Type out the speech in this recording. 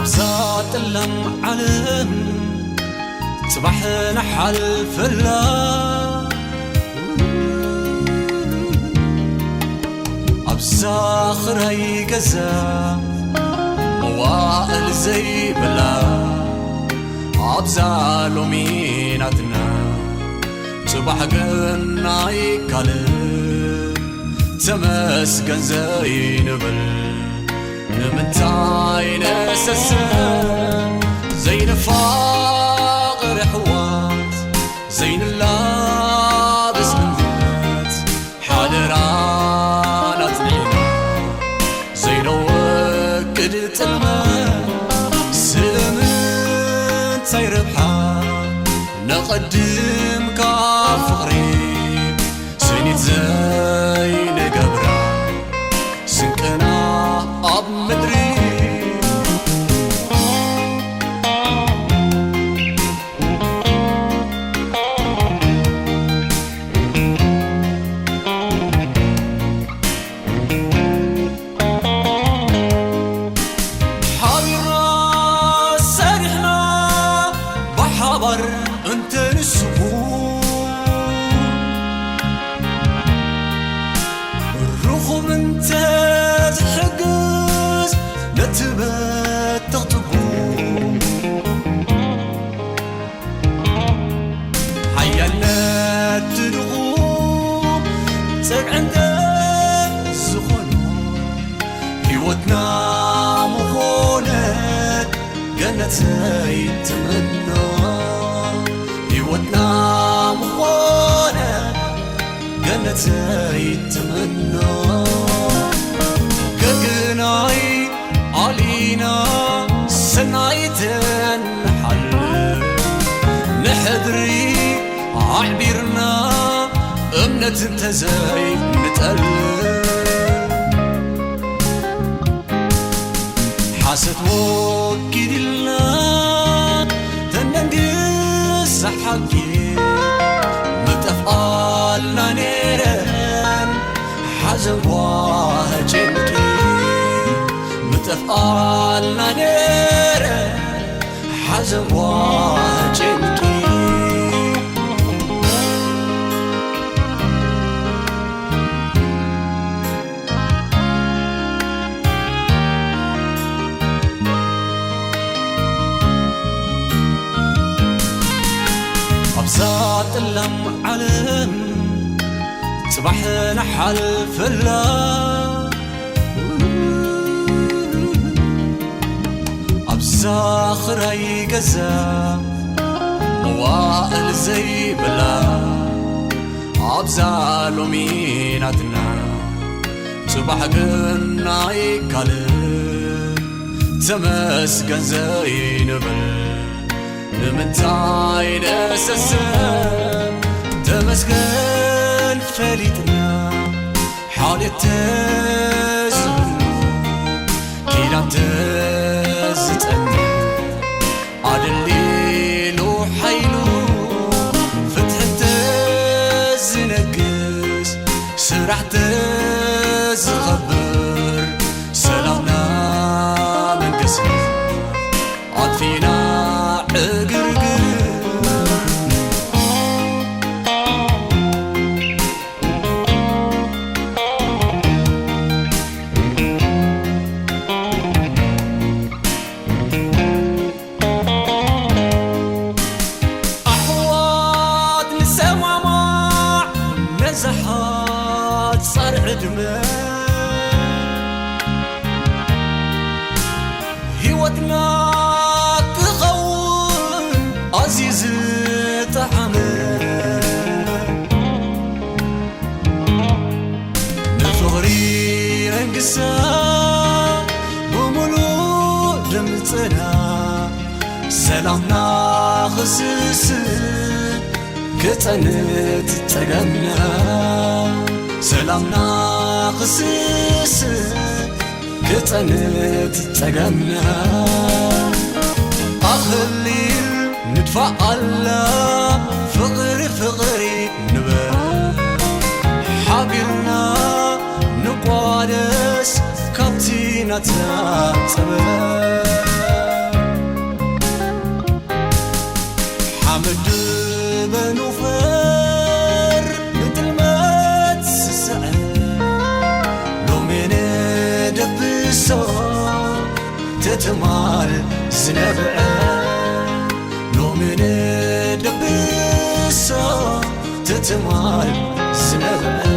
እዛ ጠላም ዓለም ጽባሕ ንሓልፈላ፣ ኣብዛ ኽራይ ገዛ መዋእል ዘይብላ፣ ኣብዛ ሎሚ ናትና ጽባሕ ግን ኣይካልን። ተመስገን ዘይንብል ንምንታይ ነሰሰ? ዘይንፋቐር ኣሕዋት፣ ዘይንላበስ እምነት፣ ሓደራ ናጽኒዕና ዘይነወግድ ጥልመት። ስለምንታይ ረብሓ ነቐድም ካብ ፍቕሪ? ስኒት ዘይንገብራ ስንቅና ኣብ ምድሪ። ሓቢርና ሰሪሕና ብሓባር እንተንስኩ፣ ርኹብ እንተዝሕግዝ ነቲ በተኽ ጽጉ። ሓያል ነቲ ድኹም ጽንዕንተ ዝኾኖ፣ ህይወትና ምኾነት ገነት ዘይትምኖ። ህይወትና ምኾነት ገነት ዘይትምኖ። ገግናይ ኣሊና ሰናይትን ንሓልፍ፣ ንሕድሪ ኣዕቢርና እምነት እንተዘይንጠልብ። ሓሰት ወኪልና ተንደንግስ ሓቂ፣ ምጠፍኣልና ነይረን ሓዘን ጓህ ጭንቂ። ምጠፍኣልና ነይረን ሓዘን ጓህ ጭንቂ። ኣብዛ ጥላም ዓለም ጽባሕ ንሓልፈላ፣ ኣብዛ ኽራይ ገዛ መዋእል ዘይብላ፣ ኣብዛ ሎሚ ናትና ጽባሕ ግን ኣይካልን። ተመስገን ዘይንብል ንምንታይ ነሰስን? ተመስገን ፈሊጥና ሓልዮት ተዝህሉ፣ ኪዳን ተዝጸንዕ፣ ኣደሊሉ ሓይሉ ፍትሒ ተዝነግስ፣ ስራሕ ተዝኸብር፣ ሰላምና መንገስና ኣጥፊእና ዕግርግር። ኣሕዋት ንሰማማዕ ነዛ ሓጻር ዕድመ፣ ህይወትና ክኸውን ኣዝዩ ዝጠዓመ። ንፍቕሪ ነንግሳ ብምሉእ ድምፅና፣ ሰላምና ክስስን ክፀንት ፀገምና። ሰላምና ክስስን ክጸንት ጸገምና። ኣኽሊል ንድፋ ኣላ ፍቕሪ ፍቕሪ ንበል። ሓቢርና ንቋደስ ካብቲ ናትና ጸበል። ትማል ዝነብዐ ሎሚ ንድብሶ ትማል ዝነብዐ